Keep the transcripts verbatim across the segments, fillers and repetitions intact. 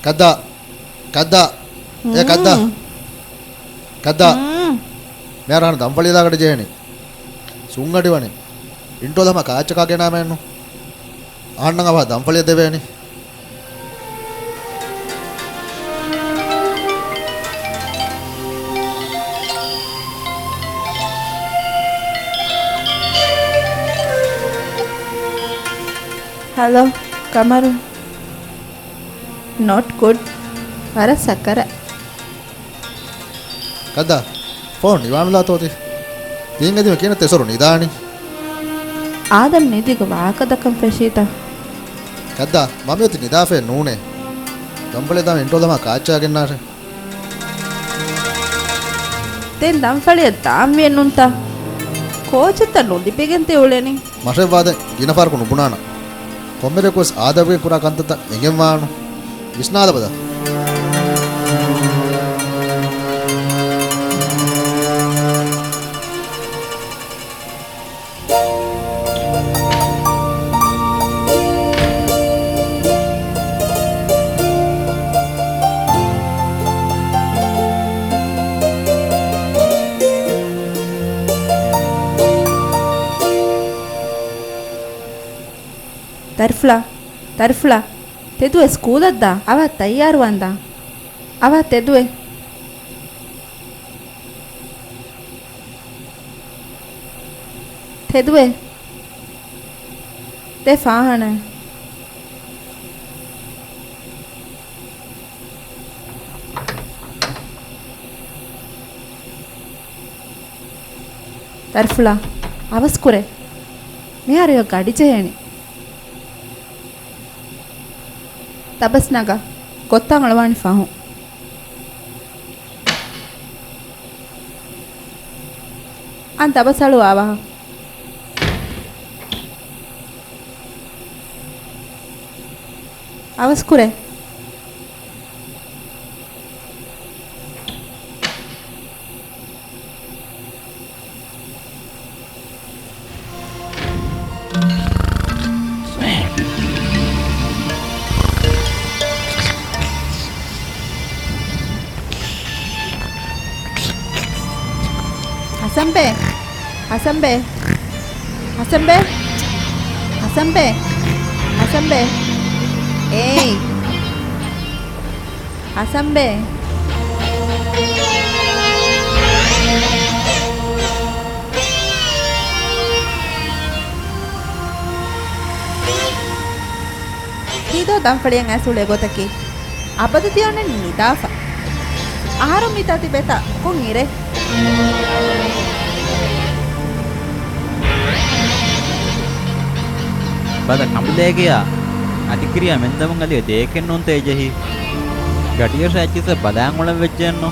ކައްދާ! ކައްދާ! އޭ ކައްދާ! ކައްދާ! މިހާރު އަހަންނަށް ދަންފަޅި ލާގަޑި ޖެހޭނީ. ސުންގަޑިވަނީ. އިންޓޯލަމާ ކާއްޗަކާ ގެނާމެއްނު. އަހަންނަށް އަވަހަށް ދަންފަޅިއެއް ދެވޭނީ. ހަލޯ، ކަމަރު. ނޮޓް ގުޑް. ވަރަށް ސަކަރަ. ކައްދާ، ފޯނު ނިވާނުލާތޯ ތި؟ ތީނގެ ދިމަ ކިހިނެއް ތެސޮރު ނިދާނީ؟ އާދަމް ނިދިގަ ވާހަކަދައްކަން ފެށީތަ؟ ކައްދާ، މަ މިއޮތީ ނިދާފައެއް ނޫނޭ. ދަންފަޅި ދާމަ އިންޓޯލަމާ ކާއްޗާ ގެންނާށޭ. ދެން ދަންފަޅިއަށް ދާންވީއެއްނުންތަ؟ ކޯޗެއްތަ ނުލިބިގެން ތި އުޅެނީ؟ މަށެއްވާދެ ގިނަ ފަހަރަކު ނުބުނާނަން. ކޮންމެ ދުވަހަކުވެސް އާދަމްގެ ކުރާ ކަންތައްތައް އެނގެންވާނު. ވިސްނާލަބަލަ. ދަރިފުޅާ، ދަރިފުޅާ، ތެދުވެ ސްކޫލަށް ދާ، އަވަހަށް ތައްޔާރުވާން ދާ. އަވަހަށް ތެދުވެ. ތެދުވެ. ދެ ފާހަނަ. ދަރިފުޅާ، އަވަސްކުރޭ. މިހާރު އެ ގަޑި ޖެހޭނެ. ތަބަސް ނަގާ، ގޮއްތަށް އަޅުވާނެ ފަހުން. އަން ތަބަސް އަޅުވާ އަވަހަށް. އަވަސްކުރޭ. ހަސަންބެ! ހަސަންބެ! ހަސަންބެ! ހަސަންބެ! ހަސަންބެ! އޭއް! ހަސަންބެ! ކީދޯ ދަންފަޅިއަށް އައިސް އުޅޭ ގޮތަކީ؟ އަބަދު ތި އޮންނަނީ ނިދާފަ. އަހަރުން މިތާ ތިބޭތަ ކޮން އިރެއް؟ ބަލަ ކަނބުލޭގެޔާ އަދި ކިރިޔާ މެންދަމުން އަލިޔަ ދޭކެއްނޫންތަ އެ ޖެހީ. ގަޑިއަށާ އެއްޗިއްސަށް ބަލާން އުޅެން ވެއްޖެއެއްނު.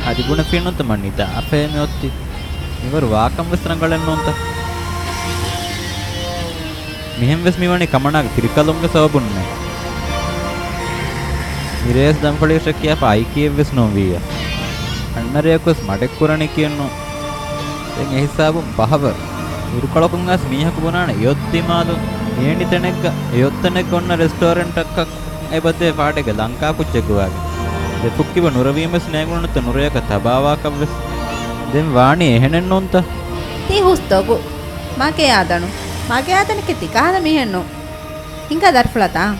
އަދި ބުނެފީނުންތަ މަ ނިދާފައޭ މިއޮތީ. މިވަރު ވާކަން ވެސް ރަނގަޅެއްނޫންތަ؟ މިހެން ވެސް މިވަނީ ކަމަނާގެ ތިރިކަލުންގެ ސަބަބުންނޭ. މިރޭސް ދަންފަޅިއަށެއް ކިޔާފަ އައިކިއެއްވެސް ނޫންވިއްޔާ. އަންނަ ރެޔަކުވެސް މަޑެއް ކުރަނީ ކިޔެއްނު. ދެން އެހިސާބުން ބަހަވަރު. އިރުކޮޅަކުން އައިސް މީހަކު ބުނާނެ އެއޮތް ދިމާލުން. މިއެނި ތަނެއްގަ އެއޮތް ތަނެއްގަ އޮންނަ ރެސްޓޯރެންޓަކަށް އެބަދޭ ފާޑެއްގެ ލަންކާ ކުއްޖެއްގަ ވާގެން. ދެފުއްކިބަ ނުރެވީމެސް ނޭނގުނުތަ ނުރެޔަކަށް ތަބާވާކަށްވެސް. ދެން ވާނީ އެހެނެއްނޫންތަ؟ ތީ ހުސް ދޮގު. މަގޭ އާދަނު. މަގޭ އާދަނެކޭ ތި ކަހަލަ މީހެއްނު. ހިނގާ ދަރިފުޅާ ދާން.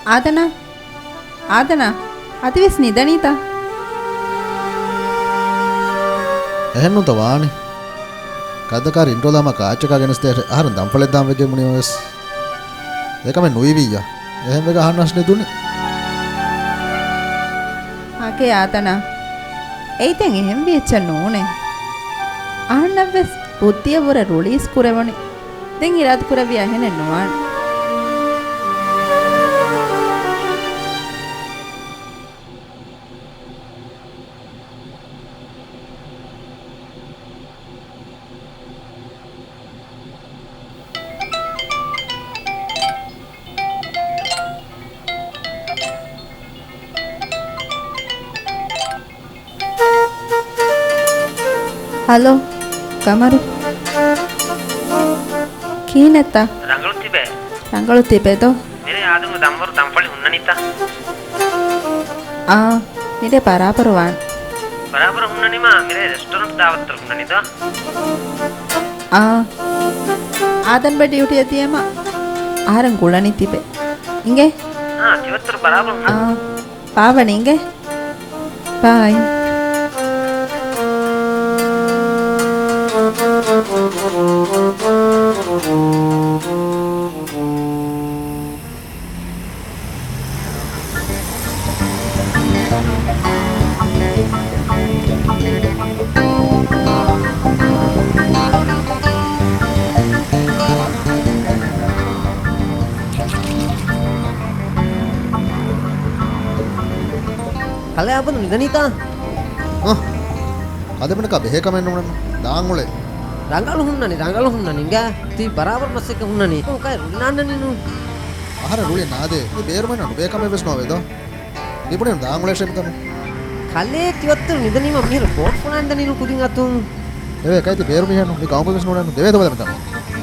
އާދަނާ! އާދަނާ! އަދިވެސް ނިދަނީތަ؟ އެހެންނުތަ ވާނީ؟ ކައްދަ ކާރު އިންޓްރޯލާމާ ކާއެއްޗަކާ ގެނެސްދޭށޭ. އަހަރެން ދަންފަޅެއް ދާން ވެއްޖެ ބުނީމަވެސް. އެކަމެއް ނުވީވިއްޔާ. އެހެންވެގެން އަހަންނަށް ނިދުނީ. އާކޭ އާދަނާ. އެއީ ދެން އެހެންވި އެއްޗެއް ނޫނޭ. އަހަންނަށްވެސް ބުއްދިއަށްވުރެ ރުޅިއިސް ކުރެވުނީ. ދެން އިރާދަކުރެއްވިޔާ އެހެނެއް ނުވާނެ. ހަލޯ، ގަމަރު. ކިހިނެއްތަ؟ ރަނގަޅު ތިބޭ. ރަނގަޅު ތިބޭ ދޯ. މިރޭ އާދަނު ދަންވަރު ދަންފަޅި ހުންނަނީތަ؟ އާ، މިރޭ ބަރާބަރު ވާން. ބަރާބަރު ހުންނަނީމާ މިރޭ ރެސްޓޯރެންޓް ދާވަތުތައް ހުންނަނީތަ؟ އާ. އާދަންބެ ޑިއުޓީއަށް ދިޔަމަ އަހަރެން ގުޅަނީ ތިބެ. އިނގޭ؟ އާ، ތިވައްތަރު ބަރާބަރު ހުންނަ. އާ، ބާވަނީ އިނގޭ. ބާއި. ކަލޭ އާދަނު ނިދަނީތަ؟ އަ، ކަލޭ ބުނެކާ ބެހޭ ކަމެއް ނޫނެއްމެ. ދާން އުޅޭ. ރަނގަޅު ހުންނަނީ، ރަނގަޅު ހުންނަނީ. އިނގޭ، ތީ ބަރާބަރު މަސައްކަތް ހުންނަނީ. ކޮން ކައި ރުޅި ނާންނަނީ ނޫން. އަހަރެން ރުޅި ނާދޭ. މި ބޭރުމެންނަށް ނުބޭ ކަމެއް ވެސް ނޯވޭ ދޯ. މިބުނީ ދާން އުޅޭށޭ މިތަނުން. ކަލޭ ތިވައްތަރު ނިދަނީމަ މިހިރު ބޯޓް ފުޅާން ދަނީނު ކުދިން އަތުން. ދެވޭ ކައިތި ބޭރު މީހެއްނު މި ގައުމުގަވެސް ނޫނެއްނު. ދެވޭ ދޮބަލަ މިތަނުން.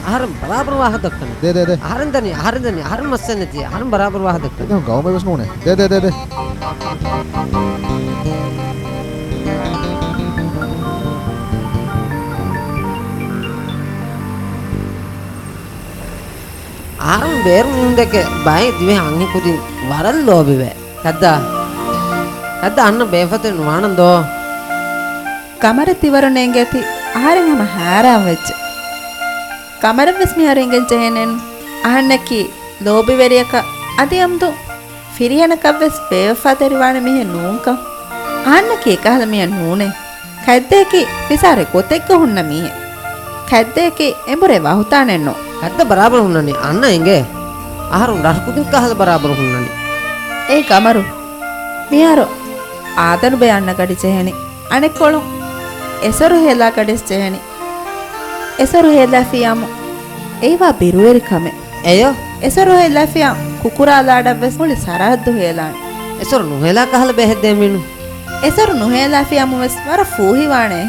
އަހަރެން ބަރާބަރު ވާހަކަ ދައްކަނީ. ދޭ، ދޭ، ދޭ. އަހަރެން ދަނީ، އަހަރެން ދަނީ، އަހަރެން މައްސަލަ ނެތި، އަހަރެން ބަރާބަރު ވާހަކަ ދައްކަނީ. ދެ ގައުމެއް ވެސް ނޫނޭ. ދޭ، ދޭ، ދޭ، ދޭ. އަހަރެން ބޭރު މީހުން ދެކެ ބައެއް ދިވެހި އަންހެން ކުދިން ވަރަށް ލޯބިވޭ. ކައްދާ، ކައްދާ އަންނަ ބޭފަތެއް ނުވާނަން ދޯ. ގަމަރަށް ތިވަރު ނޭނގޭތީ އަހަރެން ހަމަ ހައިރާން ވެއްޖެ. ގަމަރަށް ވެސް މިހާރު އެނގެން ޖެހޭނެން އަހަންނަކީ ލޯބިވެރިޔަކަށް އަދި އަމްދު ފިރިހެނަކަށް ވެސް ބޭވަފާތެރިވާނެ މީހެއް ނޫންކަން. އަހަންނަކީ އެކަހަލަ މީހެއް ނޫނޭ. ކައްދައަކީ ފިސާރަ ގޮތެއްގަ ހުންނަ މީހެއް. ކައްދައަކީ އެނބުރޭ ވަހުތާނެއްނު. ކައްދަ ބަރާބަރު ހުންނަނީ އަންނަ އިނގޭ. އަހަރުން ރަށު ކުދިން ކަހަލަ ބަރާބަރު ހުންނަނީ. އޭ ގަމަރު، މިހާރު އާދަނުބެ އަންނަ ގަޑި ޖެހެނީ. އަނެއްކޮޅުން އެސޮރު ހޭލާ ގަޑިސް ޖެހެނީ. އެސޮރު ހޭލާފިޔާމު އެއީ ވާ ބިރުވެރި ކަމެއް. އެޔޯ. އެސޮރު ހޭލާފިޔާ ކުކުރާލާޑަށްވެސް މުޅި ސަރަހައްދު ހޭލާނެ. އެސޮރު ނުހޭލާ ކަހަލަ ބެހެއްދޭ މީނު. އެސޮރު ނުހޭލާފިޔާމުވެސް ވަރަށް ފޫހިވާނެ.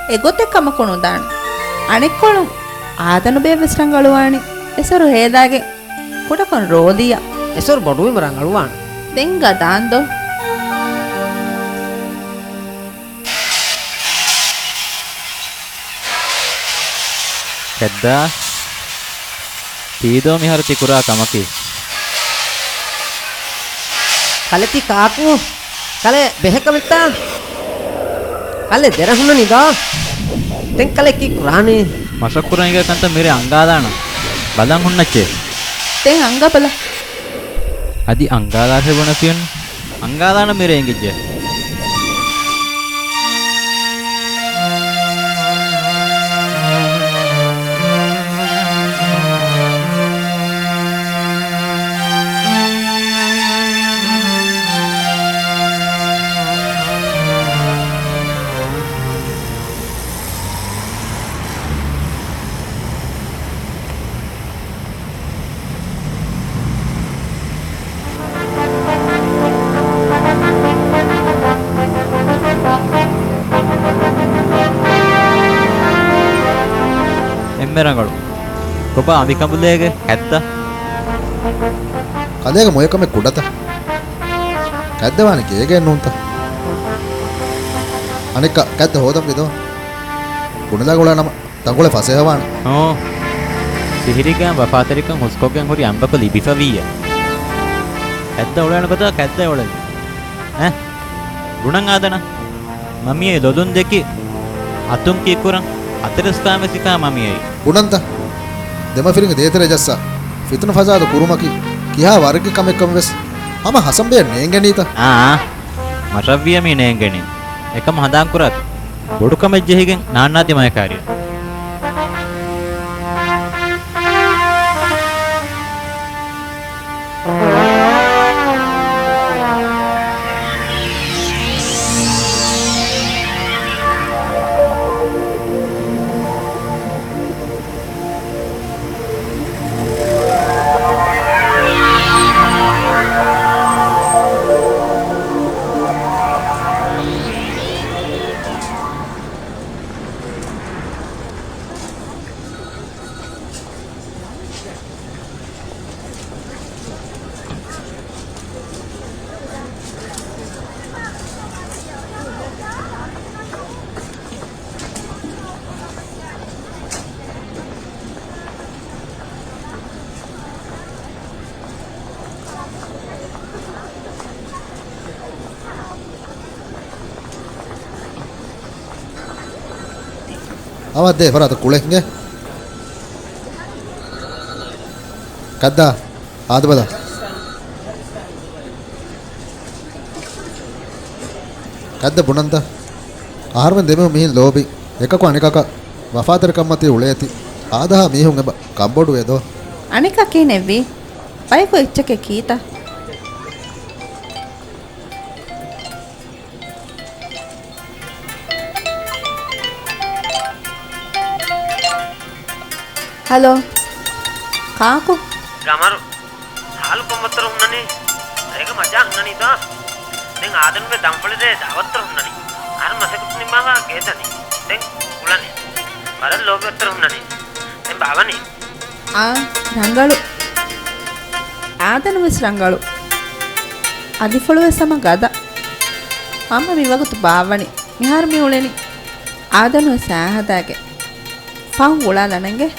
އެގޮތެއް ކަމަކު ނުދާނެ. އަނެއްކޮޅުން އާދަނުބެއަށްވެސް ރަނގަޅުވާނީ އެސޮރު ހޭލާގެން ކުޑަކޮށް ރޯލިއަށް. އެސޮރު ބޮޑުވީމަ ރަނގަޅުވާނެ. ދެން ގަދަ ދާން ދޯ. ކައްދާ، ތީދޯ މިހާރު ތި ކުރާ ކަމަކީ؟ ކަލޭ ތީ ކާކު؟ ކަލޭ ބެހޭ ކަމެއްތަ؟ ކަލޭ ދެރަ ހުންނަނީ ދޯ؟ ދެން ކަލޭ ކީ ކުރާނީ؟ މަސައްކުރަން އިނގޭ ކަންތައް މިރޭ އަންގާލާނަން. ބަލަން ހުންނައްޗޭ. ދެން އަންގާބަލަ. އަދި އަންގާލާށޭ ބުނެފިން. އަންގާލާނަން މިރޭ އެނގިއްޖެ. އެންމެ ރަނގަޅު. ކޮބާ އަނބިކަނބުލޭގެ ހައްދަ؟ ކަލޭގެ މޮޔަކަމެއް ކުޑަތަ؟ ކައްދަ ވާނީ ގޭގެއެއް ނޫންތަ؟ އަނެއްކާ ކައްދަ ހޯދަން ވީ ދޯ؟ ބުނެލާ ގުޅާ ނަމަ. ތަންކޮޅެއް ފަސޭހަވާނެ. ހޫ. ސިހިރީގެ ވަފާތެރިކަން ހުސްކޮށްގެން ހުރި އަނބަކޮށް ލިބިފަ ވިއްޔަ. ކައްދަ އުޅޭނެ ގޮތަށް ކައްދަ އުޅެން. އެ؟ ބުނަން އާދަނާ. މަމިޔައި ލޮލުން ދެކި އަތުން ކީއްކުރަން؟ ހަތަރެސް ކާން ވެސް ހިތާ މަމިޔައި. ބުނަންތަ؟ ދެމަފިރިންގެ ދޭތެރެ ޖައްސާ ފިތުނަ ފަސާދަ ކުރުމަކީ ކިހާ ވަރެއްގެ ކަމެއްކަމަށް ވެސް ހަމަ ހަސަންބެއަށް ނޭނގެނީތަ؟ އާ، އާ. މަށަށްވިޔަ މީ ނޭނގެނީ. އެކަމަށް ހަނދާން ކުރާތި. ބޮޑު ކަމެއް ޖެހިގެން ނާންނާ ދިމާވެ ކާރިޔަށް. އަވަށް ދޭ ފަރާތަށް ކުޅެ ހިނގޭ. ކައްދާ، އާދަބަލަ. ކައްދަ ބުނަންތަ؟ އަހަރުމެން ދެމީހުން މިހިން ލޯބި، އެކަކު އަނެކަކަށް ވަފާތެރިކަންމަތީ އުޅޭތީ. އާދަހާ މީހުން އެބަ ކަންބޮޑުވޭ ދޯ؟ އަނެކާ ކިހިނެއްވީ؟ ބަޔަކު އެއްޗެކޭ ކީތަ؟ ހަލޯ. ކާކު؟ ގަމަރު. ހާލު ކޮން ވައްތަރު ހުންނަނީ؟ ރޭގަ މަޖާ ހުންނަނީތަ؟ ދެން އާދަނުގެ ދަންފަޅި ރޭ ދާވައްތަރު ހުންނަނީ. އަހަރު މަސައްކަތު ނިންމާފަ ގޭތަނީ. ދެން ކުޅަނީ. ވަރަށް ލޯބިވައްތަރު ހުންނަނީ. ދެން ބާވަނީ. އާ، ރަނގަޅު. އާދަނު ވެސް ރަނގަޅު. އަލިފޮޅު ވެސް ހަމަ ގަދަ. ހަމަ މިވަގުތު ބާއްވަނީ. މިހާރު މި އުޅެނީ. އާދަނު ވެސް އާހަދާގެ. ފަހުން ގުޅާލަނަންގެ.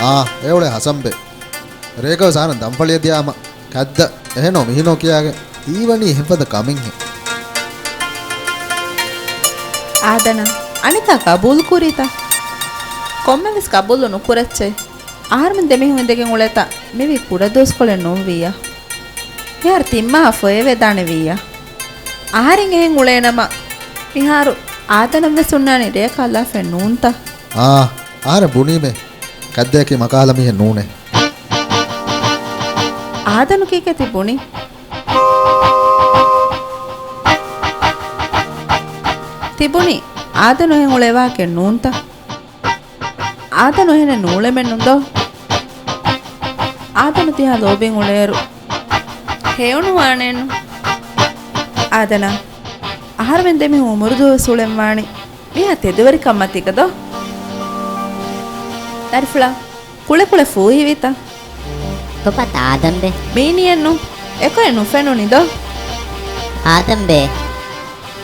އާ، އެ އުޅޭ ހަސަންބެ. ރޭގަ ވެސް އަހަރެން ދަންފަޅިއަށް ދިޔާމަ. ކައްދަ، އެހެނޯ މިހިނޯ ކިޔާގެން ހީވަނީ އެހެންފަދަ ކަމެއްހެން. އާދަނަ، އަނެކާ ގަބޫލު ކުރީތަ؟ ކޮންމެވެސް ގަބޫލު ނުކުރައްޗޭ. އަހަރުމެން ދެމީހުން އިނދެގެން އުޅޭތަ މިވީ ކުޑަދުވަސްކޮޅެއް ނޫންވިއްޔާ. މިހާރު ތިންމާ ފޮއެވެދާނެ ވިއްޔާ. އަހަރެން އެހެން އުޅޭނަމަ، މިހާރު އާދަނަށްވެސް ހުންނާނީ ރެޔަކަށް އަލާފައެއް ނޫންތަ؟ އާ، އަހަރެން ބުނީމޭ. ކައްދަޔަކީ މަކާލަ މީހެއް ނޫނޭ. އާދަނު ކީކޭ ތި ބުނީ؟ ތި ބުނީ އާދަނު އެހެން އުޅޭ ވާހަކައެއް ނޫންތަ؟ އާދަނު އެހެނެއް ނޫޅެމެއްނު ދޯ؟ އާދަނު ތިހާ ލޯބިން އުޅޭއިރު ހެޔޮނުވާނެއެއްނު. އާދަނާ، އަހަރުމެން ދެމީހުން އުމުރު ދުވަސް އުޅެން ވާނީ މިހާ ތެދުވެރިކަންމަތީގަ ދޯ؟ ދަރިފުޅާ، ކުޅެކުޅެ ފޫހިވީތަ؟ ކޮބާތަ އާދަންބެ؟ މީނިއެއްނު، އެކޮއެއް ނުފެނުނީ ދޯ؟ އާދަންބެ،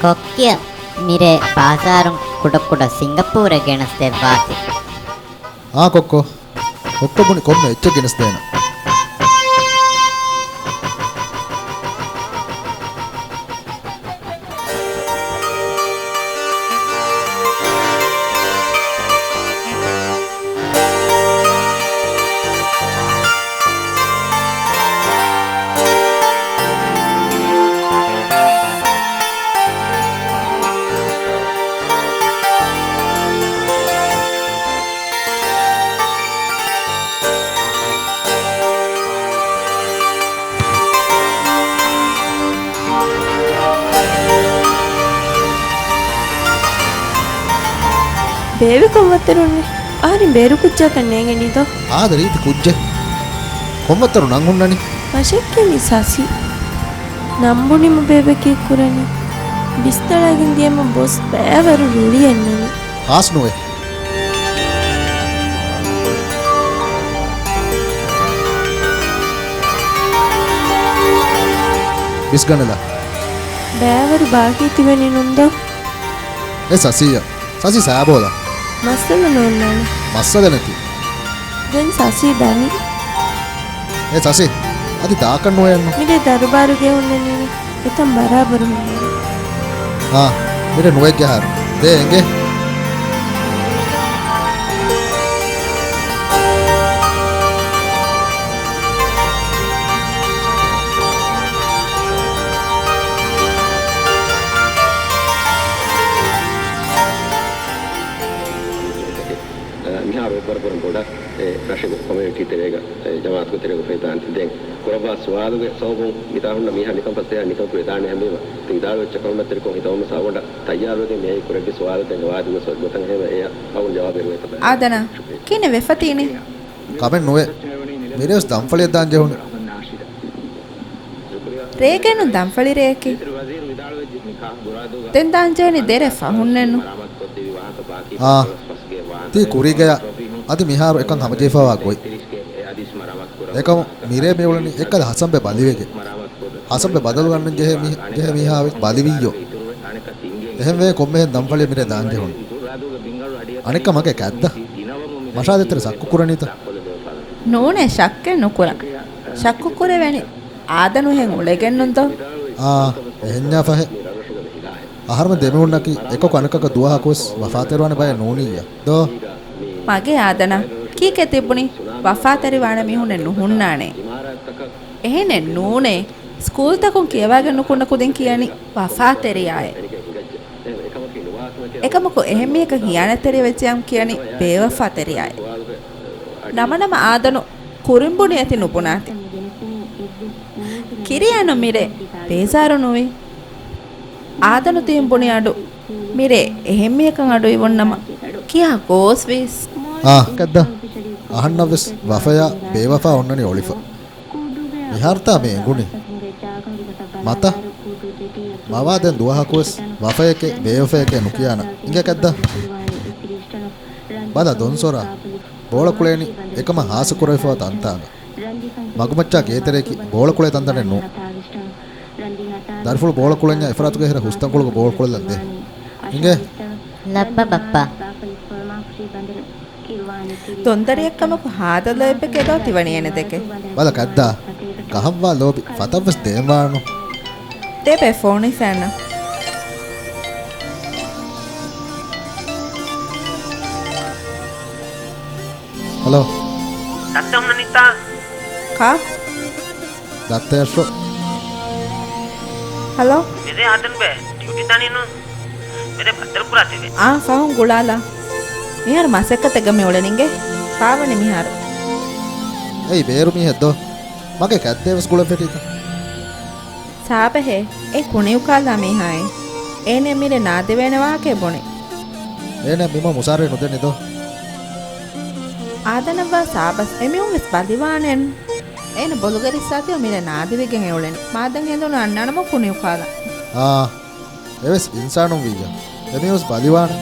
ކޮއްކިއަށް މިރޭ ބާޒާރުން ކުޑަކުޑަ ސިންގަޕޫރެއް ގެނެސްދެއްވާތި. އާ ކޮއްކޮ، ކޮއްކޮ ބުނި ކޮންމެ އެއްޗެއް ގެނެސްދޭނަން. ބޭބެ ކޮން ވައްތަރުންވީ؟ އަހަރެން ބޭރު ކުއްޖާކަށް ނޭނގެނީ ދޯ؟ އާދަ ރީތި ކުއްޖެއް. ކޮން ވައްތަރު ނަން ހުންނަނީ؟ މަށެއްގެ މި ސަސީ. ނަން ބުނީމަ ބޭބެ ކީއްކުރަނީ؟ ބިސްތަޅައިގެން ދިޔަމަ ބޮސް ބައިވަރު ރުޅިއެއްނަނީ. ހާސް ނުވޭ. ބިސްގަނެލާ. ބައިވަރު ބާކީ ތިބެނީ ނޫން ދޯ؟ އެ ސަސީއަށް. ސަސީ ސާބޯލާ. މައްސަލަ ނޯންނާނެ. މައްސަލަ ނެތި. ދެން ސަސީ ދަނީ. އެ ސަސީ. އަދި ދާކަށް ނުވޭނު. މިރޭ ދަރުބާރުގެ ހުންނެނީ އެތަން ބަރާބަރު ހުންނެވި. އާ، މިރޭ ނުވެއްގެ އަހަރު. ދޭ އެނގޭ. މިހާރު އެއްވަރަކު ވަރަށް ބޮޑަށް އެ ރަށެއްގެ ކޮމިއުނިޓީ ތެރޭގަ، އެ ޖަމާއަތުގެ ތެރޭގަ އުފެދިދާނެތީ. ދެން ކުރައްވާ ސުވާލުގެ ސަބަބުން މިތާ ހުންނަ މީހާ ނިކަން ފަސޭހަ ނިކަން ކުރި ދާނެ ހަމީމަ. ތި ވިދާޅުވެއްޗަށް ކަންފަތްތެރިކޮށް ހިތަވަމަ ސައުވަނޑަށް ތައްޔާރުވެގެން މިއައީ ކުރެއްވި ސުވާލު ދެން އަވާދިވެސް ގޮތަށް ހަމީމަ އެޔަށް އަޅުން ޖަވާބު އެރުވޭތަ ބަލާ. އާދަނާ، ކިހިނެއް ވެފަ ތީނީ؟ ކަމެއް ނުވޭ. މިރޭވެސް ދަންފަޅިއަށް ދާން ޖެހުނީ. ރޭގެންނު ދަންފަޅި ރެއެކޭ. ދެން ދާންޖެހެނީ ދެރަ ފަހުންނެއްނު. އާ، ތީ ކުރީގަޔާ އަދި މިހާރު އެކަން ހަމަޖެހިފަވާ ގޮތް. އެކަމު މިރޭ މިއުޅެނީ އެއްކަލަ ހަސަންބެ ބަލިވެގެން. ހަސަންބެ ބަދަލު ގަންނަން ޖެހޭ މީ-، ޖެހޭ މީހާވެސް ބަލިވިއްޔޯ. އެހެންވެ ކޮންމެހެން ދަންފަޅިއަށް މިރޭ ދާންޖެހުނީ. އަނެއްކާ މަގޭ ކައްދަ. މަށާދޭތެރެ ޝައްކު ކުރަނީތަ؟ ނޫނޭ ޝައްކެއް ނުކުރަން. ޝައްކު ކުރެވެނީ އާދަނު ހެން އުޅެގެންނުން ދޯ؟ އާ، އެހެންޏާ ފަހެ. އަހަރުމެން ދެމީހުންނަކީ އެކަކު އަނެކަކަށް ދުވަހަކުވެސް ވަފާތެރިވާނެ ބައެއް ނޫނިއްޔާ ދޯ؟ މަގޭ އާދަނާ، ކީކޭ ތިއްބުނީ؟ ވަފާތެރިވާނެ މީހުންނެއް ނުހުންނާނެ. އެހެނެއް ނޫނޭ. ސްކޫލްތަކުން ކިޔަވާގެން ނުކުންނަ ކުދިން ކިޔަނީ ވަފާތެރިޔާއޭ. އެކަމަކު އެހެން މީހަކަށް ހިޔާނަތްތެރިވެއްޖިއްޔާ ކިޔަނީ ބޭވަފާތެރިޔާއޭ. ނަމަނަމަ އާދަނު ކުރިން ބުނި އެތި ނުބުނާތި. ކިރިޔާނު މިރޭ ބޭޒާރު ނުވި. އާދަނު ތީން ބުނި އަޑު މިރޭ އެހެން މީހަކަށް އަޑު އިވުންނަމަ ކިހާ ގޯސްވީސް؟ އާ، ކައްދާ. އަހަންނަށްވެސް ވަފަޔާ ބޭވަފާ އޮންނަނީ އޮޅިފަ. މިހާރުތާ މި އެނގުނީ. މަތަ؟ މަވާ ދެން ދުވަހަކުވެސް ވަފަޔެކޭ ބޭވަފަޔެކޭ ނުކިޔާނަން. އިނގޭ ކައްދާ. ބަލަ ދޮންސޮރާ. ބޯޅަ ކުޅޭނީ އެކަމަށް ހާއްސަ ކުރެވިފައިވާ ތަންތާނގަ. މަގުމައްޗާ ގޭތެރެއަކީ ބޯޅަ ކުޅޭ ތަންތަނެއް ނޫން. ދަރިފުޅު ބޯޅަ ކުޅެންޏާ އެފަރާތުގެ ހެރަ ހުސްތަންކޮޅުގަ ބޯޅަ ކުޅެލަން ދޭ. އިނގޭ. ލައްބަ ބައްޕާ. ދޮންދަރިއެއްކަމަކު ހާދަ ލޯތްބެކޭ ދޯ ތިވަނީ އޭނަ ދެކެ. ބަލަ ކައްދާ. ކަހައްވާ ލޯބި ފަތަށްވެސް ދޭންވާނު. ދޭބޭ ފޯނު އިފައިންނަ. ހަލޯ. ދައްތަ ހުންނަނީތާ؟ ކާ؟ ދައްތަޔަށްފަ. ހަލޯ. މިރޭ އާދަންބެ، ޑިއުޓީ ދަނީނު. މިރޭ ބައްދަލު ކުރާތިބެ. އާ، ފަހުން ގުޅާލާ. މިހާރު މަސައްކަތެއްގަ މި އުޅެނީ އިނގޭ. ފާވަނީ މިހާރު. އެއީ ބޭރު މީހެއް ދޯ؟ މަގޭ ކައްދޭވެސް ގުޅަން ފެށީތަ؟ ސާބަހޭ، އެ ކުނިއުކާލާ މީހާއޭ. އޭނަ މިރޭ ނާދެވޭނެ ވާހަކައެއް ބުނި. އޭނަ މިމަ މުސާރައެއް ނުދެނީ ދޯ؟ އާދަނަށްވާ ސާބަސް އެމީހުންވެސް ބަލިވާނެން. އޭނަ ބޮލުގަ ރިއްސާތީ މިރޭ ނާދެވިގެން އެ އުޅެނީ. މާދަން ހެނދުނު އަންނާނަމު ކުނިއުކާލާ. އާ، އެވެސް އިންސާނުން ވިއްޔަ. އެމީހުންވެސް ބަލިވާނެ.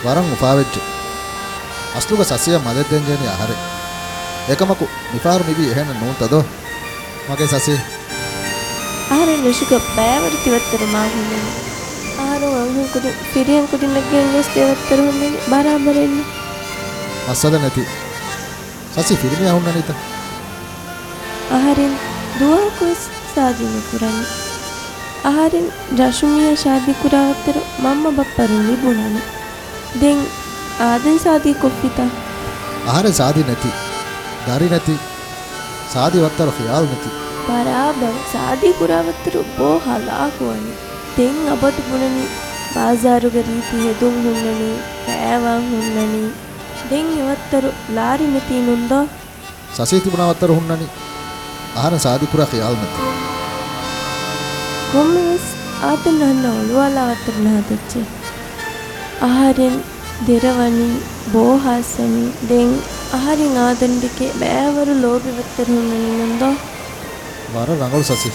ވަރަށް އުފާވެއްޖެ. އަސްލުގަ ސަސީއަށް މަލެއް ދޭން ޖެހެނީ އަހަރެން. އެކަމަކު، މިފަހަރު މިވީ އެހެނެއް ނޫންތަ ދޯ؟ މަގޭ ސަސީ. އަހަރެން ރަށުގަ ބައިވަރު ތި ވައްތަރު މާ ހުންނަނީ. އަހަރުން އަންހެން ކުދިން ފިރިހެން ކުދިންނެއްގެ އެންގޮސް ދޭ ވައްތަރު ހުންނަނީ ބަރާބަރެއްނު. މައްސަލަ ނެތި. ސަސީ ފިރިމީހާ ހުންނަނީތަ؟ އަހަރެން ދުވަހަކުވެސް ސާދީ ނުކުރަނީ. އަހަރެން ރަށު މީހާ ޝާދީ ކުރާ ވައްތަރު މަންމަ ބައްޕަ ރުޅި ބުނަނީ. ދެން އާދަން ސާދީ ކޮށްފިތަ؟ އަހަރެން ސާދީ ނެތި. ދަރި ނެތި. ސާދީ ވައްތަރު ޚިޔާލު ނެތި. ބަރާބަރު ސާދީ ކުރާ ވައްތަރު ބޯ ހަލާކުވަނީ. ދެން އަބަދު ބުނަނީ ބާޒާރުގަ ރީތި ހެދުން ހުންނަނީ، ފައިވާން ހުންނަނީ. ދެން އެ ވައްތަރު ލާރި ނެތީ ނޫން ދޯ؟ ސަސީ ތިބުނާ ވައްތަރު ހުންނަނީ. އަހަރެން ސާދީ ކުރާ ޚިޔާލު ނެތި. ކޮންމެވެސް އާދަން އަހަންނަށް އޮޅުވާލާ ވައްތަރު ނަހަދައްޗޭ. އަހަރެން ދެރަވަނީ، ބޯ ހާސްވަނީ. ދެން އަހަރެން އާދަންދެކެ ބައިވަރު ލޯބި ވައްތަރު ހުންނަނީ ނޫން ދޯ؟ ވަރަށް ރަނގަޅު ސަސީ.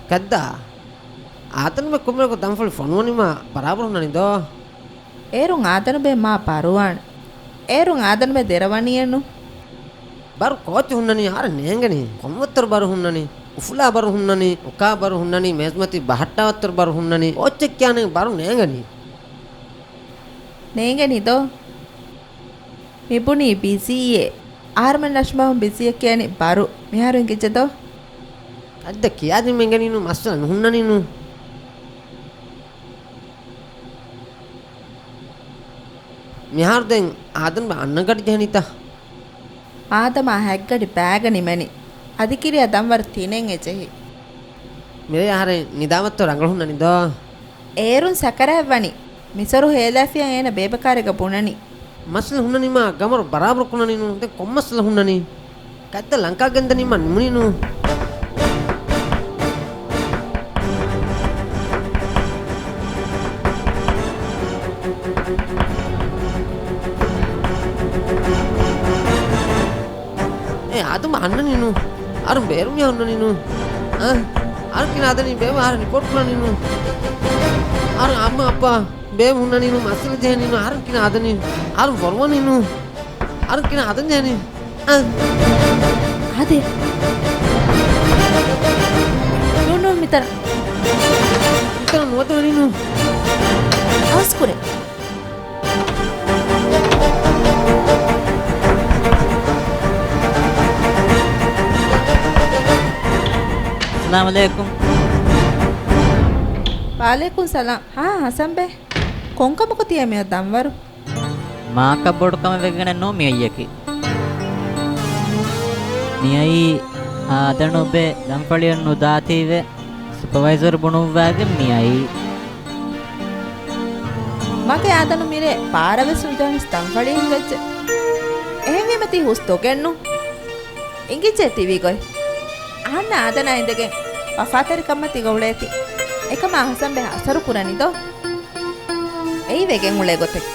ކައްދާ، އާދަނުބެ ކޮންމެއަކު ދަންފަޅި ފޮނުވަނީމާ ބަރާބަރު ހުންނަނީ ދޯ؟ އޭރުން އާދަނުބެ މާ ބަރުވާނެ. އޭރުން އާދަނުބެ ދެރަވަނީއެއްނު. ބަރު ކޯޗު ހުންނަނީ އަހަރެން ނޭނގެނީ. ކޮންވައްތަރު ބަރު ހުންނަނީ؟ އުފުލާ ބަރު ހުންނަނީ، އުކާ ބަރު ހުންނަނީ، މޭޒުމަތީ ބަހައްޓާ ވައްތަރު ބަރު ހުންނަނީ. ކޯޗެއް ކިޔާނެ ބަރު ނޭނގެނީ. ނޭނގެނީ ދޯ؟ މިބުނީ ބިޒީއޭ. އަހަރުމެން ރަށު ބަހުން ބިޒީއަށް ކިޔަނީ ބަރު. މިހާރު އިނގިއްޖެ ދޯ؟ ކައްދަ ކިޔާދިން އިނގެނީނު މައްސަލަ ނުހުންނަނީނު. މިހާރު ދެން އާދަންބެ އަންނަ ގަޑި ޖެހެނީތަ؟ އާދަމާ ހަތްގަޑި ބައިގަ ނިމެނީ. އަދި ކިރިޔާ ދަންވަރު ތިނެއް އެ ޖެހި. މިރޭ އަހަރެން ނިދާމަތޮ ރަނގަޅު ހުންނަނީ ދޯ؟ އޭރުން ސަކަރާތް ވަނީ. މިސޮރު ހޭލާފިޔަ އޭނަ ބޭބަކާރޭގަ ބުނަނީ. މައްސަލަ ހުންނަނީމާ ގަމަރު ބަރާބަރު ކުނަނީނު. ދެން ކޮން މައްސަލަ ހުންނަނީ؟ ކައްދަ ލަންކާ ގެންދަނީމާ ނިމުނީނު. އޭ އާދަމް އަންނަނީނު. އަރުން ބޭރު މިޔާ ހުންނަނީނު. އަ، އަރުން ކިނާ އާދަނީ ބޭބެ އަހަރެން ރިޕޯޓް ކުރަނީނު. އަރުން އައްމަ އައްޕާ ބޭބެ ހުންނަނީނު މައްސަލަ ޖެހެނީނު. އަރުން ކިނާ އާދަނީ. އަރުން ފޮރުވަނީނު. އަރުން ކިނާ އާދަން ޖެހެނީ. އަ. އާދެ. ނޫން ނޫން މިތަނަށް. މިތަނަށް ނުވަތަ ވަނީނު. އަވަސް ކުރޭ. އައްސަލާމު ޢަލައިކުމް. ވަޢަލައިކުމް ސަލާމް. ހާ، ހަސަންބެ. ކޮންކަމަކު ތިޔަ މިއޮތް ދަންވަރު؟ މާކަށް ބޮޑު ކަމެއް ވެގެނެއް ނޫން މިއޮތްޔަކީ. މިއައީ އާދަނުބެ ދަންފަޅިއެއް ނުދާތީވެ، ސުޕަވައިޒަރު ބުނުއްވާގެން މިއައީ. މަގޭ އާދަނު މިރޭ ބާރަށް ވެސް ނުޖެހުނީސް ދަންފަޅި ހިނގައްޖެ. އެހެންވީމަ ތީ ހުސް ދޮގެއްނު. އިނގިއްޖެ ތި ވީ ގޮތް. އަހަންނަށް އާދަނާ އިނދެގެން ވަފާތެރިކަންމަތީގަ އުޅޭތީ. އެކަމާ ހަސަންބެ އަސަރު ކުރަނީދޯ؟ އެއީ ވެގެން އުޅޭ ގޮތެއް.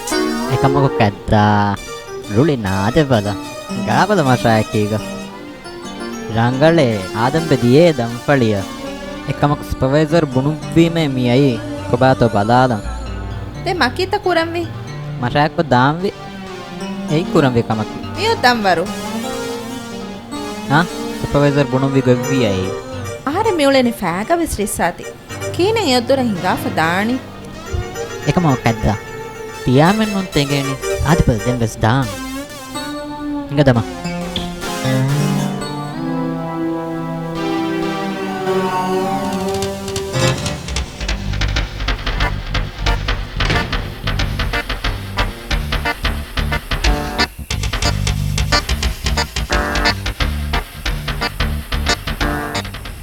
އެކަމަކު ކައްދާ ރުޅި ނާދެ ބަލަ. ގާބަލަ މަށާއެކީގަ. ރަނގަޅޭ، އާދަންބެ ދިޔައޭ ދަންފަޅިއަށް. އެކަމަކު ސުޕަވައިޒަރު ބުނުއްވީމޭ މިއައީ. ކޮބާތޯ ބަލާލަން. ދެން މަކީތަ ކުރަންވީ؟ މަށާއެކު ދާންވީ. އެއީ ކުރަންވީ ކަމަކީ. މިއޮތް ދަންވަރު. ހާ؟ ސުޕަވައިޒަރު ބުނުއްވި ގޮތްވީ އެއީ. އަހަރެން މިއުޅެނީ ފައިގަ ވެސް ރިއްސާތީ. ކީނެއް އެއޮއްދުރަށް ހިނގާފަ ދާނީ؟ އެކަމަކު ކައްދާ. ތިޔާމެން ނޫންތަ އެނގޭނީ؟ އާދެބަލަ ދެން ވެސް ދާން. ހިނގަ ދަމާ.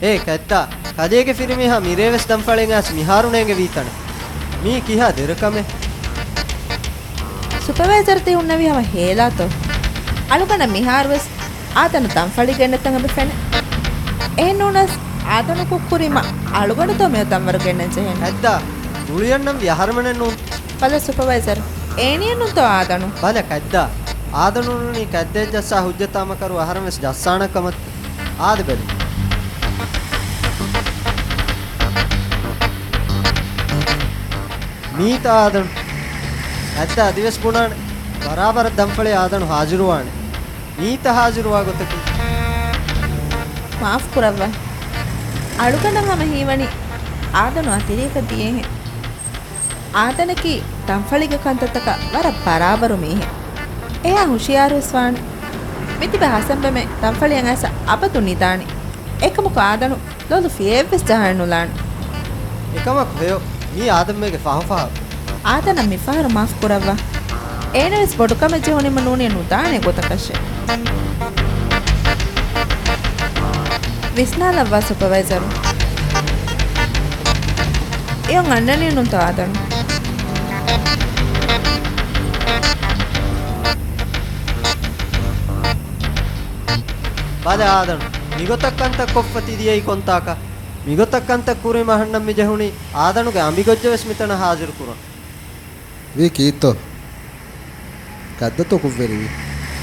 އޭ ކައްދާ، ކަލޭގެ ފިރިމީހާ މިރޭވެސް ދަންފަޅިއަށް އައިސް މިހާރު ނޭނގެވީތަނެއް. މީ ކިހާ ދެރަކަމެއް؟ ސުޕަވައިޒަރު ތި ހުންނެވީ ހަމަ ހޭލާތޯ؟ އަޅުގަނޑަށް މިހާރުވެސް އާދަނު ދަންފަޅި ގެންނަތަން އެބަ ފެނޭ. އެހެންނޫނަސް އާދަނު ކުށްކުރީމަ އަޅުގަނޑުތޯ މިއޮތް ދަންވަރު ގެންނަން ޖެހެނީ؟ ކައްދާ، ރުޅިއަންނަންވީ އަހަރުމެނެއްނޫން. ބަލަ ސުޕަވައިޒަރު، އޭނިއެއްނޫންތޯ އާދަނު؟ ބަލަ ކައްދާ، އާދަނު ނޫނީ ކައްދައަށް ޖައްސާ ހުއްޖަތާ މަކަރު އަހަރެން ވެސް ޖައްސާނެ ކަމަށް. އާދެ ބެލި. މީތަ އާދަނު. ކައްދާ އަދިވެސް ބުނާނެ. ބަރާބަރަށް ދަންފަޅި އާދަނު ހާޒިރުވާނެ. މީތަ ހާޒިރުވާ ގޮތަކީ. މާފު ކުރައްވާ. އަޅުގަނޑަށް ހަމަ ހީވަނީ އާދަނު އަތިރިއަކަށް ދިޔަހެން. އާދަނަކީ ދަންފަޅިގެ ކަންތައްތަކަށް ވަރަށް ބަރާބަރު މީހެއް. އެޔާ ހުޝިޔާރުވެސް ވާނެ. މިތިބެ ހަސަންބެމެ ދަންފަޅިއަށް އައިސް އަބަދު ނިދާނީ. އެކަމަކު އާދަނު ލޮލު ފިޔައެއްވެސް ޖަހަން ނުލާނެ. އެކަމަކު ހެޔޮ. މީ އާދަމްބެގެ ފަހުފަހަރު. އާދަނަށް މިފަހަރު މާފް ކުރައްވާ. އޭނަވެސް ބޮޑުކަމެއް ޖެހުނީމަ ނޫނީ ނުދާނެ ގޮތަކަށެއް. ވިސްނާލައްވާ ސުޕަވައިޒަރު. އެއޮން އަންނަނީ ނޫންތޯ އާދަނު؟ ބަލަ އާދަނު، މިގޮތަށް ކަންތައް ކޮށްފަ ތި ދިޔައީ ކޮންތާކަށް؟ މިގޮތަށް ކަންތައް ކުރީމަ އަހަންނަށް މި ޖެހުނީ އާދަނުގެ އަނބިގޮއްޖެވެސް މިތަނަށް ހާޒިރު ކުރަން. ވީ ކީއްތޯ؟ ކައްދަތޯ ކުށްވެރިވީ؟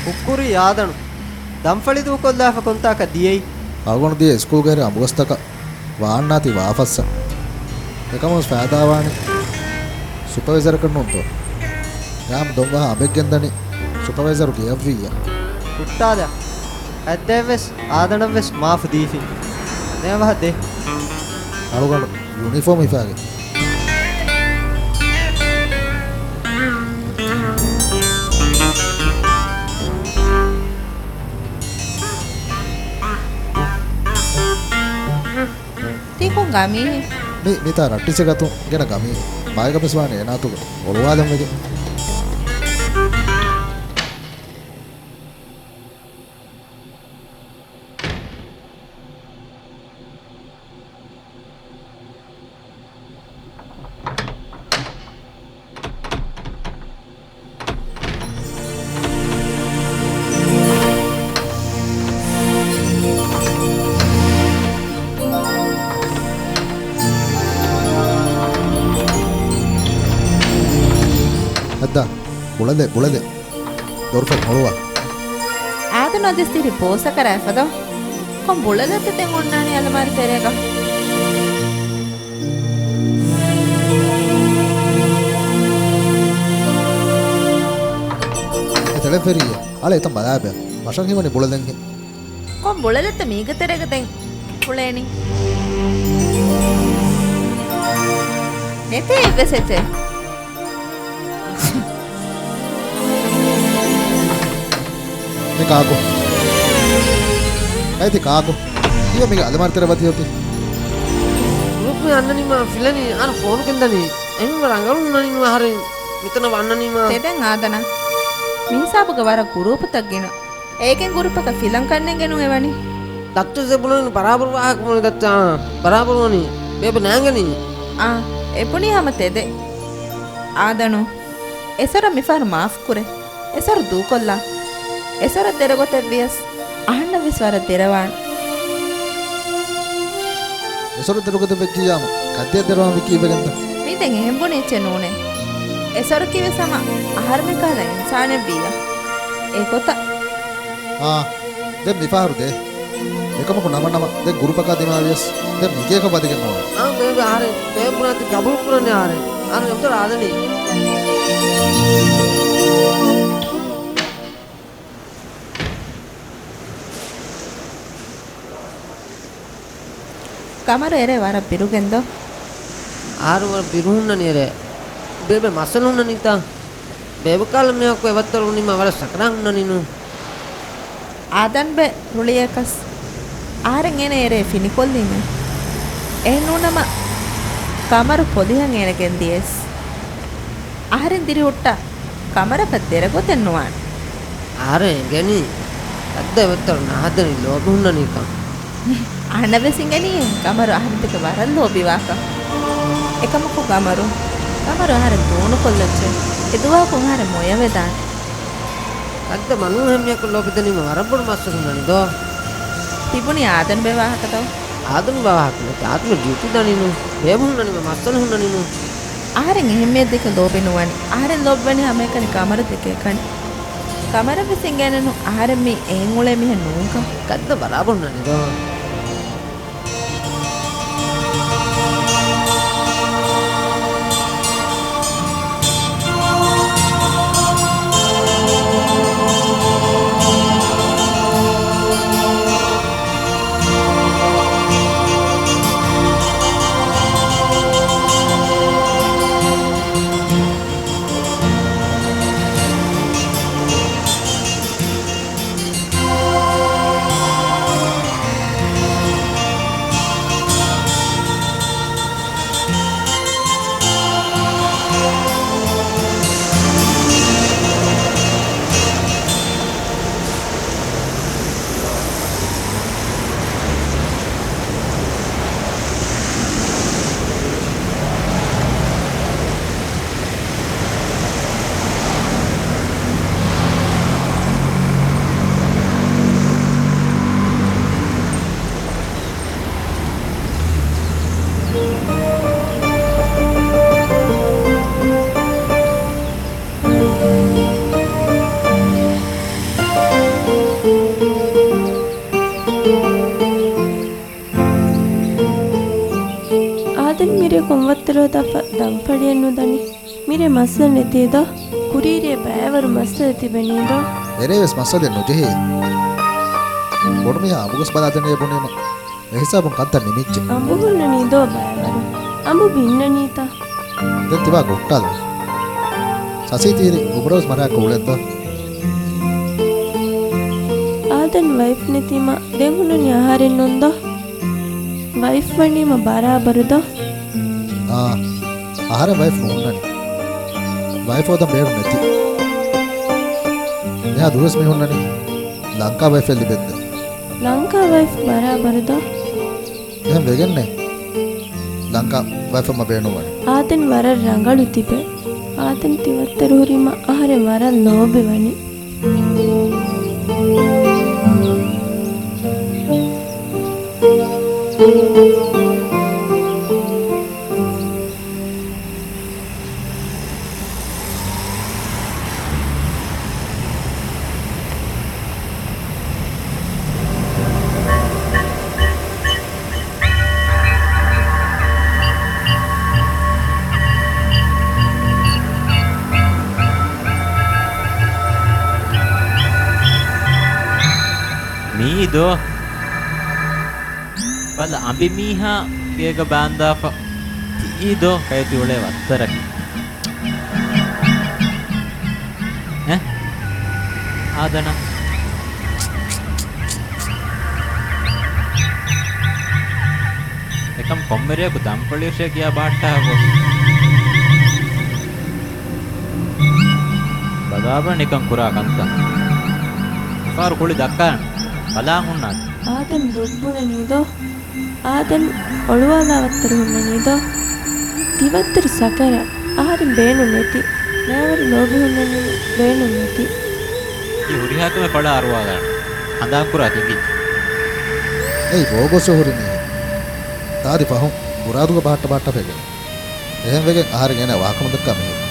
ކުށްކުރީ އާދަނު. ދަންފަޅި ދޫކޮށްލާފަ ކޮންތާކަށް ދިޔައީ؟ އަޅުގަނޑު ދިޔަ ސްކޫލްގެ އަނބުގަސްތަކަށް ވާންނާތީ ވާފައްސަ. އެކަމަށް ފައިދާވާނީ ސުޕަވައިޒަރަކަށް ނޫންތޯ؟ އެހާމަ ދޮންވަހާ އަނބެއް ގެންދަނީ ސުޕަވައިޒަރު ގެޔަށްވިއްޔާ. ހުއްޓާލާ. އަތްދެއްވެސް އާދަނަށްވެސް މާފު ދީފިން. ނޭވަހަށް ދޭ. އަޅުގަނޑު ޔުނީފޯމް ހިފާގެ. ތީ ކޮން ގަމީހެއް؟ މި، މިތާ ރައްޓިއްސެއް ގަތުން ގެނަ ގަމީހެއް. ބައެއްގަ ވެސް ވާނެ އޭނާއަތުގަ އޮޅުވާލަން ވެގެން. ހައްދާ، ބުޅަލެއް، ބުޅަލެއް. ދޮރުފަތް ހޮޅުވާ. އާދަނު އަދިސް ތިރި ބޯސަކަރާ އެފަދަ. ކޮން ބުޅަލެއްތަ ދެން އޮންނާނީ އަލަމާރި ތެރޭގަ؟ އެ ތެޅެފެރިއްޔާ، އަޅެ އެތަން ބަލާބަ. މަށަށް ހިމަނި ބުޅަލެއްހެން. ކޮން ބުޅަލެއްތަ މީގެ ތެރޭގަ ދެން އުޅޭނީ؟ ނެތޭ އެއްވެސް އެއްޗެއް. މި ކާކު؟ އައިތި ކާކު؟ ކީއްވެ މީގެ އަލަމާރި ތެރެ ވަދި އޮތީ؟ ގްރޫޕްގަ އަންނަނީމާ ފިލަނީ އަންނަ ފޯނު ގެންދަނީ. އެހެންވެ ރަނގަޅު ނޫން އަހަރެން މިތަނަށް އަންނަނީމާ. ތެދެން އާދަނާ. މިހިސާބުގަ ވަރަށް ގުރޫޕުތައް ގިނަ. އޭގެން ގުރޫޕަކަށް ފިލަން ކަންނޭނގެނު އެވަނީ. ދައްތު ޒެ ބުނަނީ ބަރާބަރު ވާހަކަ ބުނި ދައްތާ. ބަރާބަރު ވަނީ. ބޭބެ ނޭނގެނީ. އާ، އެ ބުނީ ހަމަ ތެދެއް. އާދަނު. އެސޮރަށް މިފަހަރު މާފް ކުރޭ. އެސޮރު ދޫކޮށްލާ. އެސޮރަށް ދެރަގޮތެއް ވިޔަސް، އަހަންނަށް ވެސް ވަރަށް ދެރަވާނެ. އެސޮރަށް ދެރަގޮތެއް ވެއްޖިއްޔާމު، ކައްދިއަށް ދެރަވާން ވީ ކީއްވެގެންތަ؟ މީ ދެން އެހެން ބުނި އެއްޗެއް ނޫނޭ. އެސޮރަކީ ވެސް ހަމަ އަހަރުމެން ކަހަލަ އިންސާނެއް ވިއްޔާ. އެގޮތަށް. އާ، ދެން މިފަހަރު ދޭ. އެކަމަކު ނަމަ ނަމަ ދެން ގުރުޕަކާ ދިމާވިޔަސް ދެން މިގޭކަށް ވަދެގެން ނޯންނާނެ. އާ، ބޭބެ އަހަރެން ބޭބެ ބުނާތީ ގަބޫލު ކުރަން އަހަރެން. އަހަރެން އެއްވަރަށް އާދަނީ. ކަމަރު އެރޭ ވަރަށް ބިރުގެން ދޯ؟ އަހަރެން ވަރަށް ބިރު ހުންނަނީ އެރޭ. ބޭބެ މައްސަލަ ހުންނަނީތަ؟ ބޭބެ ކަހަލަ މީހަކު އެ ވައްތަރު އުނީމަ ވަރަށް ސަކަރާތް ހުންނަނީނު. އާދަންބެ ރުޅިއަކަސް އަހަރެން އޭނަ އެރޭ ފިނިކޮށްލީމޭ. އެހެންނޫނަމަ ކަމަރު ޕޮލިހަށް އޭނަ ގެންދިޔަސް އަހަރެން ދިރިހުއްޓާ ކަމަރަކަށް ދެރަގޮތެއް ނުވާނެ. އަހަރެން އެނގެނީ ކައްދަ ވައްތަރު ނާހަދަނީ ލޯބި ހުންނަނީކަން. އަހަންނަށް ވެސް އިނގެނީ ކަމަރު އަހަރެން ދެކެ ވަރަށް ލޯބިވާކަން. އެކަމަކު ކަމަރު، ކަމަރު އަހަރެން ދޫނުކޮށްލައްޗޭ. އެ ދުވަހަކުން އަހަރެން މޮޔަވެދާނެ. ކައްދަ މަނޫ އެހެން މީހަކު ލޯބިދެނީމަ ވަރަށް ބޮޑު މައްސަލަ ހުންނަނީ ދޯ. ތިބުނީ އާދަންބެ ވާހަކަ ދޯ؟ އާދަން ވާހަކަ ނެތި، އާދަން ޑިއުޓީ ދަނީނު. ބޭބެ ހުންނަނީމަ މައްސަލަ ހުންނަނީނު. އަހަރެން އެހެން މީހެއް ދެކެ ލޯބި ނުވަނީ. އަހަރެން ލޯބިވަނީ ހަމައެކަނި ކަމަރު ދެކޭ ކަން. ކަމަރަށް ވެސް އިނގޭނެނު އަހަރެން މީ އެހެން އުޅޭ މީހެއް ނޫންކަން. ކައްދަ ބަރާބަރު ހުންނަނީ ދޯ؟ މައްސަލަ ނެތީ ދޯ؟ ކުރީރޭ ބައިވަރު މައްސަލަ ތިބެނީ ދޯ؟ އެރޭވެސް މައްސަލައެއް ނުޖެހޭ. ބޮޑުމީހާ އަނބުގަސް ބަލާދެނޭ ބުނީމަ، އެހިސާބުން ކަންތައް ނިމިއްޖެ. އަނބު ހުންނަނީ ދޯ ބައިވަރު؟ އަނބު ބިންނަނީތަ؟ ދެން ތިބާ ގޮއްޓާލު. ސަސީ ތީރި އުބަރަވެސް މަރާ ކުޅެއްދޯ. އާދަން ވައިފް ނެތީމަ ދެން ހުންނަނީ އަހަރެން ނޫން ދޯ؟ ވައިފް ވަނީމަ ބަރާބަރު ދޯ؟ އާ، އަހަރެން ވައިފް ނުހުންނަނީ. ވައިފް ހޯދަން ބޭނުން ނެތި. މިހާ ދުވަސް މި ހުންނަނީ ލަންކާ ވައިފެއް ލިބެއްދެ. ލަންކާ ވައިފް ބަރާބަރު ދޯ؟ އެހެން ވެގެންނޭ. ލަންކާ ވައިފަށް މަ ބޭނުންވަނީ. އާދަން ވަރަށް ރަނގަޅު ތިބެ. އާދަން ތި ވައްތަރު ހުރީމަ އަހަރެން ވަރަށް ލޯބިވަނީ. މީ ދޯ؟ ބަލަ، އަނބިމީހާ ގޭގަ ބާންދާފަ. ތިއީ ދޯ ކައި ތި އުޅޭ ވައްތަރަކީ؟ އެ؟ އާދަނާ. އެކަމް ކޮންމެރެއަކު ދަންކޮޅިއަށޭ ކިޔާ ބަހައްޓާ ގޮސް. ބަލާބަ ނިކަން ކުރާ ކަންތައް. އެފާރު ކުޅި ދައްކާނެ. ބަލާން ހުންނާތި. އާދަން ދޮށްބުނަނީ ދޯ؟ އާދަން އޮޅުވާލާ ވައްތަރު ހުންނަނީ ދޯ؟ ތި ވައްތަރު ސަކަރާތް. އަހަރެން ބޭނުން ނެތި. ބައިވަރު ލޯބި ހުންނަނީ ބޭނުން ނެތި. ތި ހުރިހާ ކަމެއް ފަޅާ އަރުވާލާނެ. ހަނދާން ކުރާ ތިނގި. އެއީ ބޯ ގޮސް ހުރި މީހެއް. ތާދި ފަހުން ބުރާދުގަ ބަހައްޓަ ބަހައްޓަ ފެގެން. އެހެންވެގެން އަހަރެން އޭނަ ވާހަކަ ނުދައްކާ މީހެއް.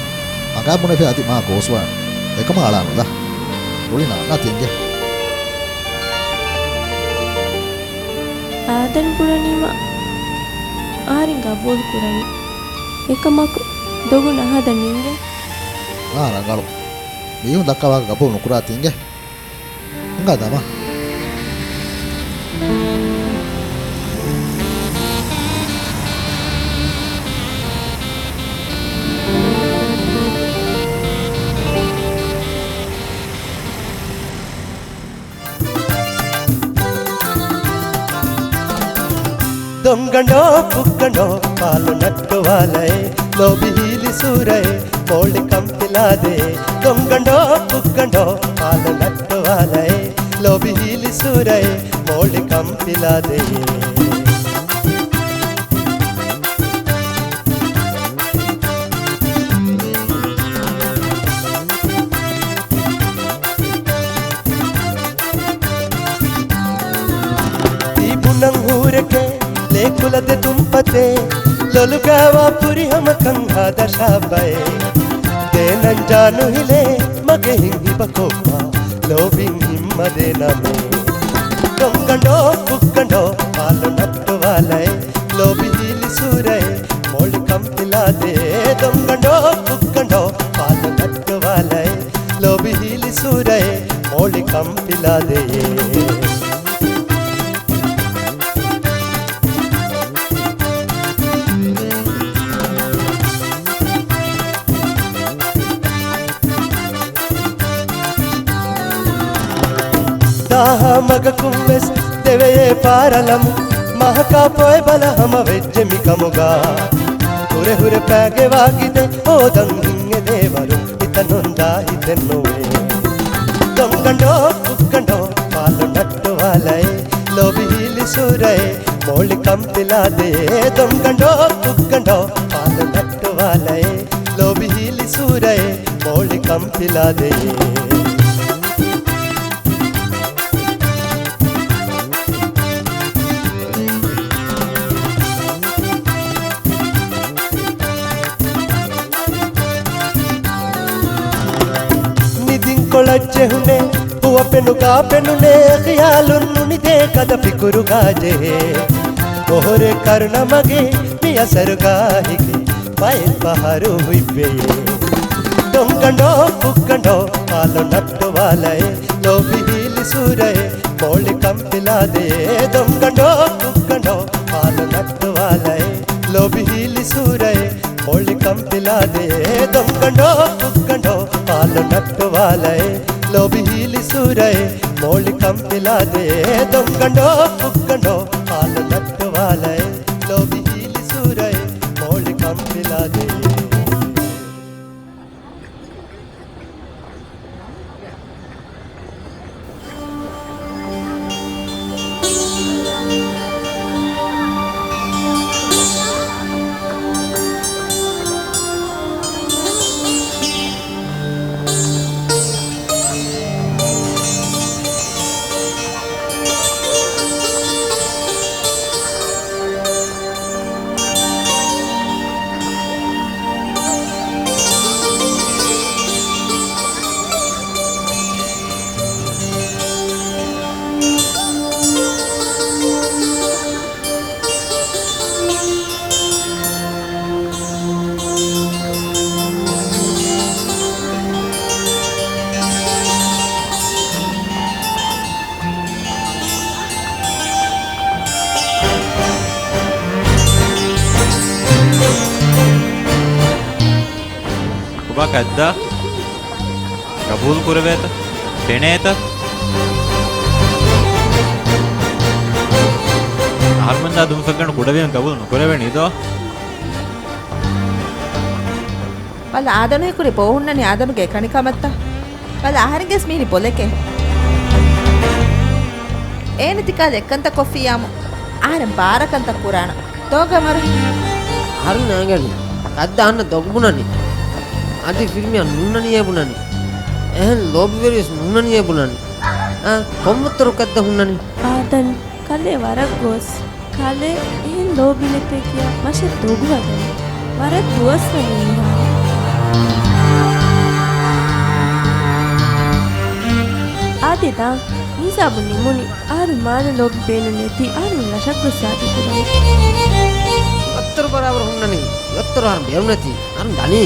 އަނގާ ބުނެފި އަދި މާ ގޯސްވާނެ. އެކަމާ އަޅާނުލާ. ރުޅި ނާންނާ ތިނގެ. އާދަން ބުނަނީމަ އަހަރެން ގަބޫލު ކުރަނީ. އެކަމަކު ދޮގު ނަހަދަ ނިނގެ. އާ ރަނގަޅު. މީހުން ދައްކާ ވާހަކަ ގަބޫލު ނުކުރާ ތިނގެ. ހިނގާ ދަމާ. ދޮންގަނޑޯ ފުއްގަނޑޯ ފާލު ނައްޓުވާލައޭ، ލޯބި ހީލި ސޫރައޭ، މޯޅި ކަން ފިލާދޭ. ދޮންގަނޑޯ ފުއްގަނޑޯ ފާލު ނައްޓުވާލައޭ، ލޯބި ހީލި ސޫރައޭ، މޯޅި ކަން ފިލާދޭ. ތީ ބުނަން ހޫރެކޭ، ލޭކުލަ ދެ ތުންފަތޭ، ލޮލުގައިވާ ފުރިހަމަކަން ހާދަ ޝާބައޭ. ދޭނަން ޖާނު ހިލޭ، މަގެ ހިތް ހިބަކޮށްފަ، ލޯބިން ހިންމަދޭ ނަމޭ. ދޮންގަނޑޯ ފުއްގަނޑޯ ފާލު ނައްޓުވާލައޭ، ލޯބި ހީލި ސޫރައޭ، މޯޅި ކަން ފިލާދޭ. ދޮންގަނޑޯ ފުއްގަނޑޯ ފާލު ނައްޓުވާލައޭ، ލޯބި ހީލި ސޫރައޭ، މޯޅި ކަން ފިލާދޭ. ދާހާ މަގަކުން ވެސް ދެވެޔޭ ފާރަލަމު، މަހަކާ ފޮއެ ބަލަ ހަމަ ވެއްޖެ މިކަމުގަ. ހުރެ ހުރެ ފައިގެ ވާގިދެ ހޯދަން ހިނގެދޭ ވަރު ހިތަށް ނުންދާ ހިތެއް ނުވޭ. ދޮންގަނޑޯ ފުއްގަނޑޯ ފާލު ނައްޓުވާލައޭ، ލޯބި ހީލި ސޫރައޭ، މޯޅި ކަން ފިލާދޭ. ދޮންގަނޑޯ ފުއްގަނޑޯ ފާލު ނައްޓުވާލައޭ، ލޯބި ހީލި ސޫރައޭ، މޯޅި ކަން ފިލާދޭ. ނިދިން ކޮޅަށް ޖެހުނޭ، ހުވަފެނުގާ ފެނުނޭ، ޚިޔާލުން ނުނިދޭ ކަދަ ފިކުރުގާ ޖެހޭ. އޮހޮރެއް ކަރުނަ މަގޭ މި އަސަރުގާ ހިގޭ، ބައެއް ފަހަރު ހުތްވެޔޭ. ދޮންގަނޑޯ ފުއްގަނޑޯ ފާލު ނައްޓުވާލައޭ، ލޯބި ހީލި ސޫރައޭ، މޯޅި ކަން ފިލާދެއޭ. ދޮންގަނޑޯ ފުއްގަނޑޯ ފާލު ނައްޓުވާލައޭ، ލޯބި ހީލި ސޫރައޭ، މޯޅި ކަން ފިލާދެއޭ. ދޮންގަނޑޯ ފުއްގަނޑޯ ފާލު ނައްޓުވާލައޭ، ލޯބި ހީލި ސޫރައޭ، މޯޅި ކަން ފިލާދެއޭ. ދޮންގަނޑޯ ފުއްގަނޑޯ ފާލު ނައްޓުވާލައޭ، ލޯބި ހީލި ސޫރައޭ، މޯޅި ކަން ފިލާދެއޭ. ކޮބާ ކައްދާ؟ ގަބޫލު ކުރެވޭތަ؟ ފެނޭތަ؟ އަހަރުމެންދާ ދުންފަތްގަނޑު ކުޑަވީމަ ގަބޫލު ނުކުރެވޭނީ ދޯ؟ ބަލަ، އާދަނު ހީކުރި ބޯ ހުންނަނީ އާދަނުގެ އެކަނިކަމަށްތަ؟ ބަލަ، އަހަރެންގެސް މީރި ބޮލެކޭ. އޭނަ ތިކާލަ އެއްކަންތައް ކޮށްފިއްޔާމު އަހަރެން ބާރަކަންތައް ކުރާނަ. ދޯ ގަމަރު. އަހަރުން އަނގަނީ ކައްދާ އަންނަ ދޮގު ބުނަނީ. އަދި ފިރިމީހާ ނޫންނަނީއޭ ބުނަނީ. އެހެން ލޯބިވެރިވެސް ނޫންނަނީއޭ ބުނަނީ. އާ، ކޮންމައްތަރު ކައްދާ ހުންނަނީ؟ އާދަން، ކަލޭ ވަރަށް ގޯސް. ކަލޭ އެހެން ލޯބިނެތޭ ކިޔާ މަށެއް ދޮގު ހަދަނީ. ވަރަށް ދުވަސްވަނީ މީހާ. އާދެ ދާ، ހިސާބު ނިމުނީ. އަހަރު މާލެ ލޯބި ބޭނުން ނެތީ. އަހަރު ރަށަށް ގޮސް ސާދި ކުރަނީ. އަތޮރު ބަރާބަރު ހުންނަނީ. އަތޮރު އަހަރު ބޭނުން ނެތީ. އަހަރު ދަނީ.